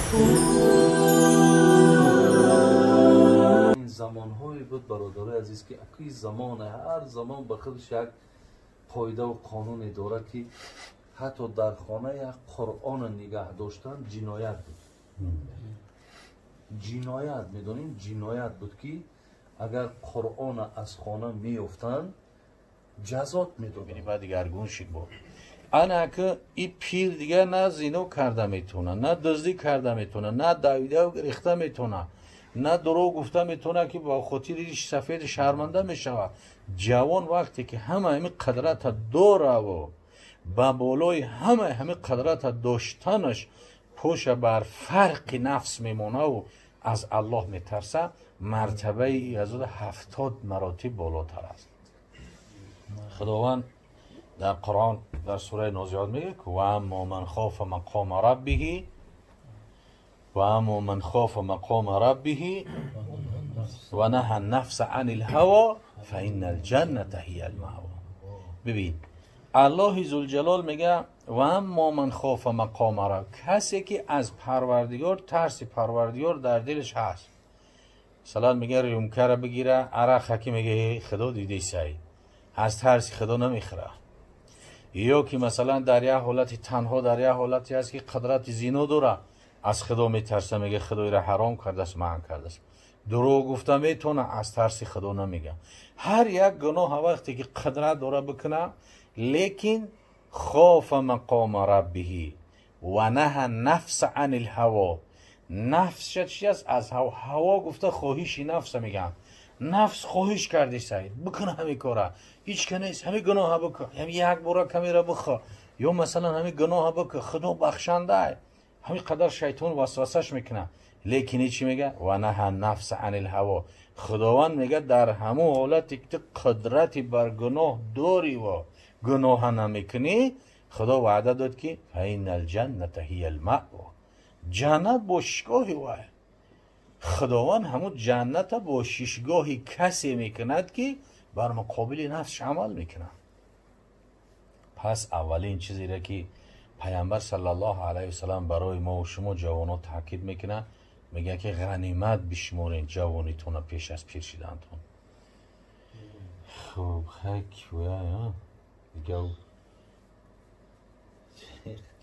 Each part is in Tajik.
Ин замонҳое буд, бародарои азиз, ки аки замон ҳар замон ба худаш як қоидаву қонуне дорад, ки ҳатто дар хона як Қуръона нигаҳ доштан ҷиноят буд. Ҷиноят, медонем, ҷиноят буд, ки агар Қуръона аз хона меёфтанд, ҷазот медоданд. Баъд дигаргун шид бо ана ки и пир дигар на зино карда метавона, на дуздӣ карда метавона, на давида рехта метавона, на дурӯғ гуфта метавона, ки ба хотири сафеди шарманда мешавад. Ҷавон вақте ки ҳама ҳамин қадрата дораву ба болои ҳама ҳамин қадрата доштанаш поша бар фарқи нафс мемонаву аз Аллоҳ метарса, мартабаи аз 70 маротиб болотар аст. Худованд дар Қуръон дар сураи Нозиот мегӯяд, ки ва аммо ман хофа мақома раббиҳи ва аммо ман хофа мақома раббиҳи ва наҳа нафса ани лҳаво фа инна лҷанната ҳия лмаъво. Бибин, Аллоҳи зулҷалол мега ва аммо ман хофа мақома раб, касе ки аз Парвардигор тарси Парвардигор дар дилаш ҳаст. Масалан, мега рюмкара бигира, арақа, ки мега Худо дидисай, аз тарси Худо намехӯра. Ё ки масалан дар як ҳолати танҳо, дар як ҳолате ҳаст, ки қудрати зино дора, аз Худо метарса, мега Худоира ҳаром кардааст, манъ кардааст. Дурӯғ гуфта метавона, аз тарси Худо намега. Ҳар як гуноҳа вақте ки қудрат дора бикуна, лекин хофа мақома раббиҳи ва наҳа нафса ани лҳаво. Нафсша чи аст? Аз ҳаво гуфта хоҳиши нафса мегӯянд. Нафс хоҳиш карди, саид, бикун ҳамин кора, ҳеч ка нест, ҳамин гуноҳа бикун, ҳамин як бора камера бихо, ё масалан ҳамин гуноҳа бикун, Худо бахшандай. Ҳамин қадар шайтон васвасаш мекунад, лекин чӣ мега? Ва наҳа нафса ани лҳаво. Худованд мега дар ҳамон ҳолате ки ту қудрати бар гуноҳ дорӣ ва гуноҳа намекунӣ, Худо ваъда дод, ки фа инна лҷанната ҳия лмаъво, ҷаннат бошишгоҳи вай. Худованд ҳамун ҷанната бошишгоҳи касе мекунад, ки бар муқобили нафсш амал мекунад. Пас аввалин чизере ки Пайғамбар саллаллоҳу алайҳи васаллам барои мо шумо ҷавонҳо таъкид мекунад, мегӯяд, ки ғанимат бишморед ҷавонитона пеш аз пир шидантон. Хуб, хай кифоя, дига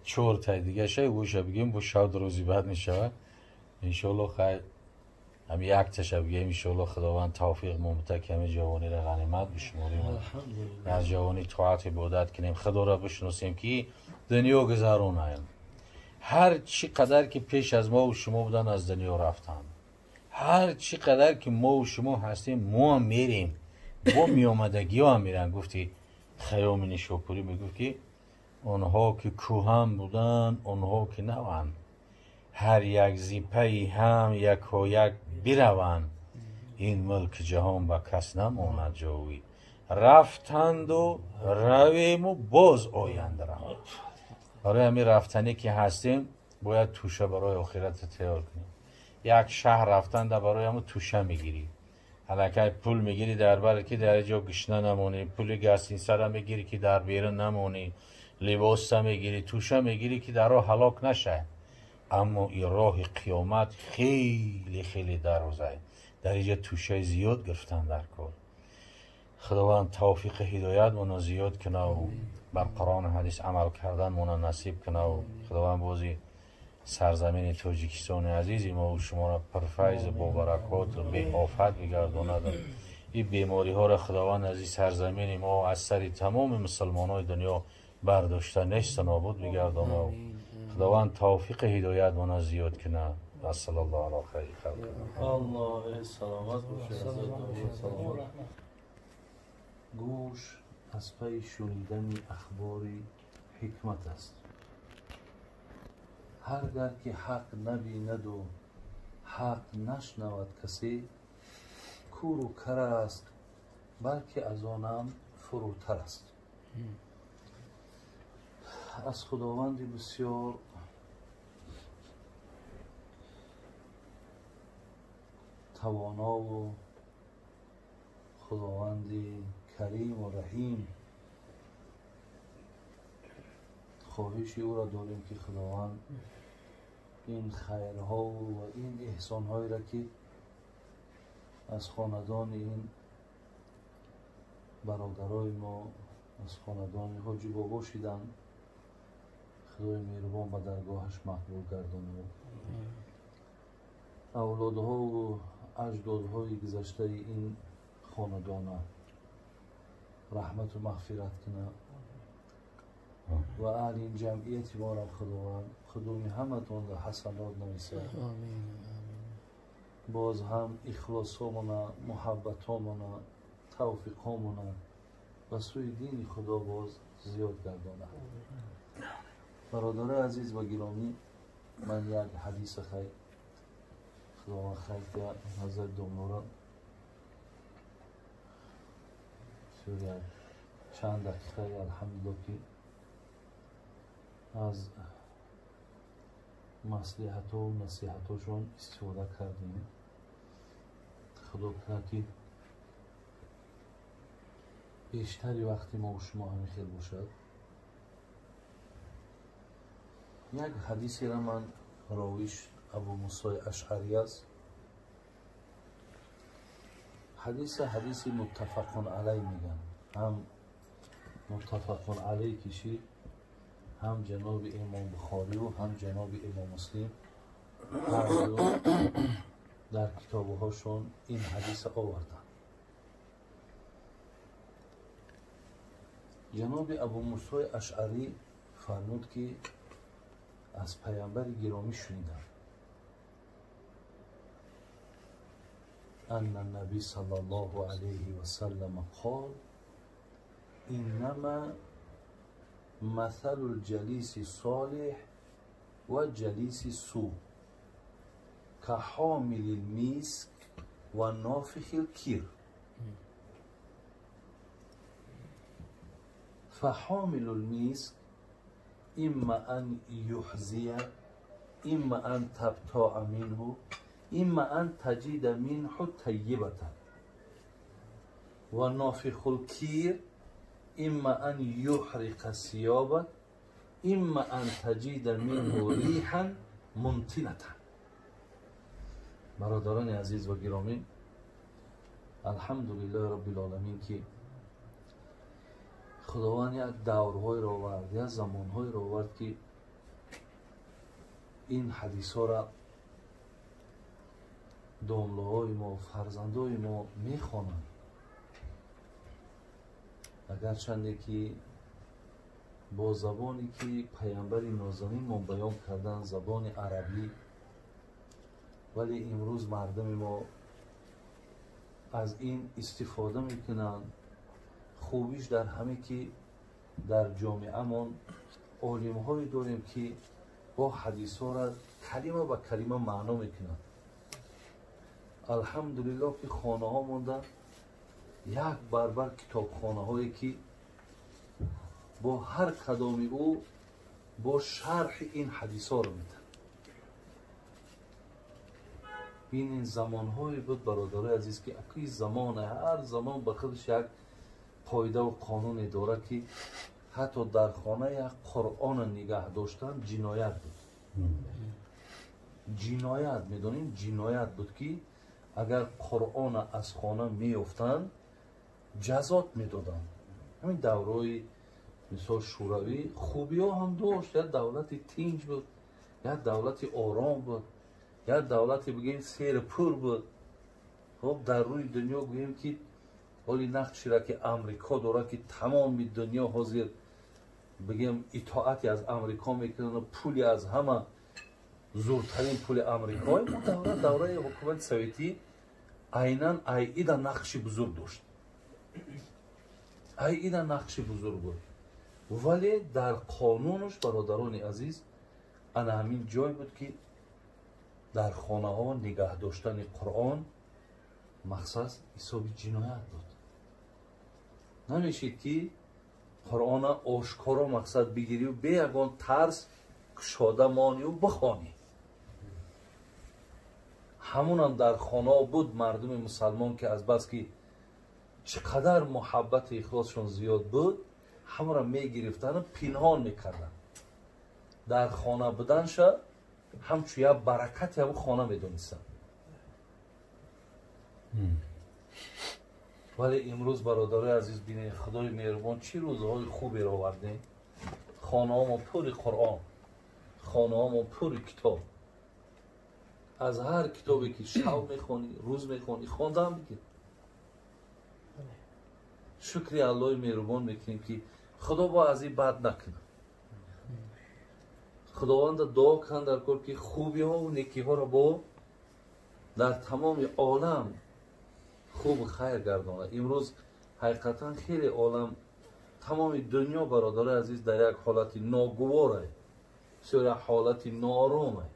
чортай дигаша гӯша бигем, бо шавд рӯзи баъд мешавад иншоалло. Хай, ҳами якташа бигем, иншоалло Худованд тавфиқ момута, ки ҳами ҷавониро ғанимат бишморем, аз ҷавонӣ тоат ибодат кунем, Худоро бишносем, ки дунё гузаронаем. Ҳар чӣ қадар ки пеш аз мову шумо будан, аз дунё рафтанд. Ҳар чӣ қадар ки мову шумо ҳастем, мо ҳам мерем, бо меомадагиҳо ҳам меранд. Гуфти Хаёми Нишопурӣ мегуфт, ки онҳо ки кӯҳан буданд, онҳо ки наванд, ҳар як зипаи ҳам якояк бираванд, ин мулки ҷаҳон ба кас намонад ҷовид. Рафтанду равему боз оянд раванд. Барои ҳамин рафтанӣ ки ҳастем, бояд тӯша барои охирата тайёр кунем. Як шаҳр рафтанда барои ҳамун тӯша мегирӣ, аллакай пул мегирӣ дар баре, ки дар ҷо гишна намонӣ, пули гастинсара мегирӣ, ки дар берун намонӣ, либоса мегирӣ, тӯша мегирӣ, ки дар роҳ ҳалок нашавӣ. Аммо ин роҳи қиёмат хеле хеле дароза, дар инҷа тӯшаи зиёд гирифтан дар кор. Худованд тавфиқи ҳидоятмонро зиёд кунаву бар Қуръону ҳадис амал карданмонро насиб кунаву Худованд бози сарзамини Тоҷикистони азизи мо шуморо пурфайзу бобаракоту беофат бигардонад. Ин бемориҳоро Худованд аз ин сарзамини мо, аз сари тамоми мусулмонҳои дунё бардошта неста нобуд бигардонад. Худованд тавфиқи ҳидоятмонро зиёд кунад. Ва саллаллоҳу ала хайри халқи. Аллоҳ саломат бошед. Гӯш аз пайи шунидани ахбори ҳикмат аст. Ҳар гар ки ҳақ набинаду ҳақ нашнавад, касе куру кар аст, балки аз онам фурӯтар аст. Аз Худованди бисёр тавонову Худованди кариму раҳим хоҳиши ӯро дорем, ки Худованд ин хайрҳо ва ин эҳсонҳоеро ки аз хонадони ин бародарои мо, аз хонадони ҳоҷи бобо шиданд, худои меҳрубон ба даргоҳаш мақбул гардонад. Авлодҳову аҷдодҳои гузаштаи ин хонадона раҳмату мағфират кунад ва аҳли ин ҷамъияти моро худованд худуми ҳаматонро ҳасанот нависад. Боз ҳам ихлосҳомона, муҳаббатҳомона, тавфиқҳомона ба сӯи дини худо боз зиёд гардонад. Бародарои азиз ва гиромӣ, ман як ҳадиса хайр худованд хайр диҳад ҳазрат домлора як чанд дақиқаи алҳамдулилло ки аз маслиҳатҳо насиҳатҳошон истифода кардем. Худо кунад ки бештари вақти мо шумо ҳамин хел бошад. Як ҳадисеро ман ровиш Абу Мусои Ашъарӣ аст. Ҳадиса ҳадиси муттафақун алай мегӯянд. Ҳам муттафақун алай кишид, ҳам ҷаноби имом Бухорию ҳам ҷаноби имом Муслим ҳарду дар китобҳошон ин ҳадиса оварданд. Ҷаноби Абу Мусои Ашъарӣ фармуд ки аз паямбари гиромӣ шунидам: أن النبي صلى الله عليه وسلم قال: إنما مثل الجليس الصالح والجليس السوء كحامل المسك ونافخ الكير. فحامل المسك إما أن يحزي، إما أن تبتاع منه، إما أن تجد منه طيبة. ونافخ الكير إما أن يحرق ثيابك، إما أن تجد منه ريحا منتنة. برادران عزیز و گرامی، الحمدلله رب العالمین که خداوند یک دورهای را آورد، یک زمانهای را آورد که این حدیث ها را домлаҳои мо, фарзандои мо мехонанд. Агарчанде ки бо забоне ки паямбари нозанинмон баён карданд, забони арабӣ, вале имрӯз мардуми мо аз ин истифода мекунанд. Хубиш дар ҳаме ки дар ҷомеамон олимҳое дорем ки бо ҳадисҳоро калима ба калима маъно мекунанд. Алҳамдулиллоҳ ки хонаҳо монда як барбар китобхонаҳое ки бо ҳар кадоми ӯ бо шарҳи ин ҳадисҳоро метавон. Ин замонҳое буд, бародарои азиз, ки аки замоне ҳар замон ба худаш як қоидаву қонуне дорад ки ҳатто дар хона як Қуръонро нигаҳ доштан ҷиноят буд. Ҷиноят, медонем, ҷиноят буд ки агар Қуръона аз хона меёфтанд, ҷазот медоданд. Ҳамин давраи мисол Шӯравӣ хубиҳо ҳам дошт, як давлати тинҷ буд, як давлати ором буд, як давлати бигӯем серпур буд. Хоб дар рӯи дунё гӯем ки ҳоли нақшира ки Амрико дорад ки тамоми дунё ҳозир бигӯем итоати аз Амрико мекунанд, пули аз ҳама зуртарин пули Амрико. Он давра давраи ҳукумати советӣ айнан айида нақши бузург дошт, айида нақши бузург буд. Вале дар қонунаш, бародарони азиз, ана ҳамин ҷой буд ки дар хонаҳо нигаҳ доштани Қуръон мақсад ҳисоби ҷиноят буд. Намешид ки Қуръона ошкоро мақсад бигирию бе ягон тарс кушода монию бихонӣ. Ҳамонам дар хонаҳо буд мардуми мусалмон ки азбаски чӣ қадар муҳаббати ихлосшон зиёд буд, ҳамонро мегирифтану пинҳон мекарданд. Дар хона буданша ҳамчун як баракати ҳамун хона медонистанд. Вале имрӯз бародарои азиз бинед, Худои меҳрубон чӣ рӯзҳои хуберо овардем. Хонаҳомо пури Қуръон, хонаҳомо пури китоб. Аз ҳар китобе ки шаб мехонӣ, рӯз мехонӣ, хондаам бигир. Шукри Аллоҳи меҳрубон мекунем ки Худо бо аз ин бад накунад. Худованда дуо кан дар кор ки хубиҳову некиҳоро бо дар тамоми олам хубу хайр гардонад. Имрӯз ҳақиқатан хеле олам, тамоми дунё бародарои азиз дар як ҳолати ногуворе, бисёр як ҳолати ноороме.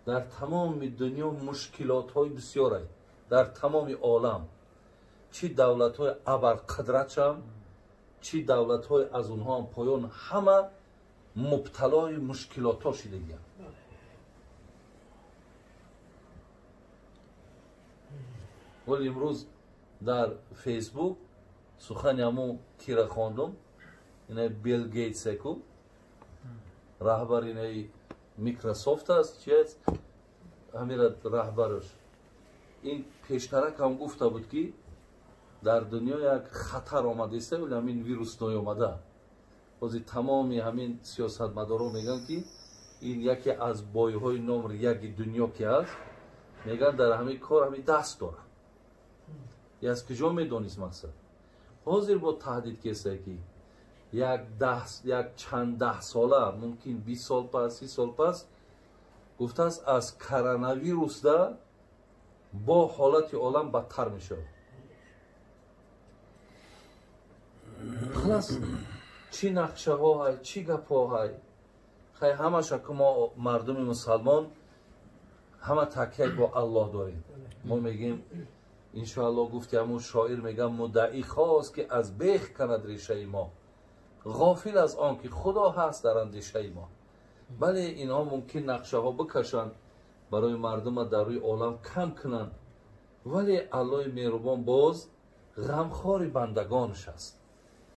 Дар тамоми дунё мушкилотҳои бисёре, дар тамоми олам, чӣ давлатҳои абарқудратшам, чӣ давлатҳои аз онҳоам поён, ҳама мубталои мушкилотҳо шидагианд. Вале имрӯз дар Фейсбук сухани ҳамун кира хондум, инаи Билл Гейтсеку, раҳбари инаи Микрософт аст, чи аст, ҳамира раҳбараш. Ин пештарак ҳам гуфта буд ки дар дунё як хатар омадааст, вале ҳамин вирус ноёмада. Ҳозир тамоми ҳамин сиёсатмадоро мегӯянд ки ин яке аз бойҳои номри яки дунё ки аст, мегӯянд дар ҳамин кор ҳамин даст дорад. И аз куҷо медонист мақсад? Ҳозир бо таҳдид кесае ки як чанд даҳ сола, мумкин 20 сол пас, 30 сол пас, гуфтааст аз коронавирусда бо ҳолати олам бадтар мешавад. Халас, чӣ нақшаҳо ҳай, чӣ гапҳо ҳай, хай ҳамаша ки мо мардуми мусалмон ҳама такя бо Аллоҳ дорем. Мо мегӯем иншоаллоҳ, гуфти ҳамун шоир мегӯям, муддаӣ хост ки аз бех канад решаи мо, ғофил аз он ки Худо ҳаст дар андешаи мо. Бале, инҳо мумкин нақшаҳо бикашанд, барои мардума дар рӯи олам кам кунанд, вале Аллоҳи меҳрубон боз ғамхори бандагонаш аст.